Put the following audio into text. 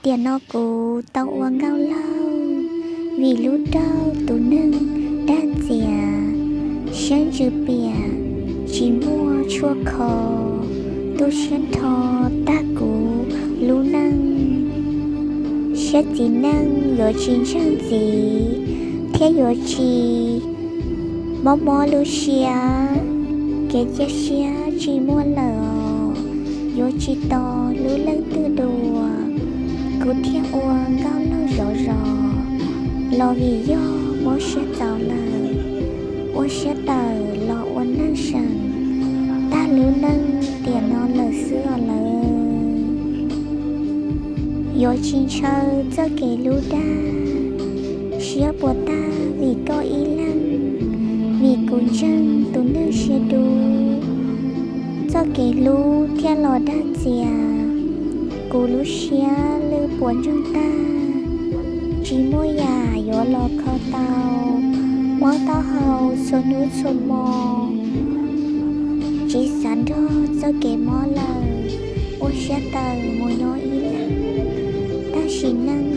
Tiam no kuv tau ua nkauj laug vim lub raug tus neeg dag ntxias, siab ntsws piam, tsis muaj tshuaj kho, tu siab nrho tag kuv lub neej. Siab txiv neej yuav tsis ntseeg txiv, thiab yuav tsis mob mob lub siab. Kev cia siab tsis muaj lawm os, yuav tsis tos lub leej twg dua. Kuv thiaj ua nkauj laug zov zos los vim yog mob siab txaus lawm, ua siab tawm los ua neej seem, tag lub neej tiam no lawm xwb os lawv. Yuav tsis ntshaw txoj kev hlub dag, siab puas tag vim koj ib leeg, vim kuv ntseeg tus neeg siab dub. Txoj kev hlub thiaj los dag ntxias, kuv lub siab lwj puas ntsoog tag, tsis muaj yam yuav los kho tau, mob taub hau txhua hnub txhua hmo. Tsis xav nrog txoj kev mob lawm, ua siab tawm mus nyob ib leeg, tag sim neej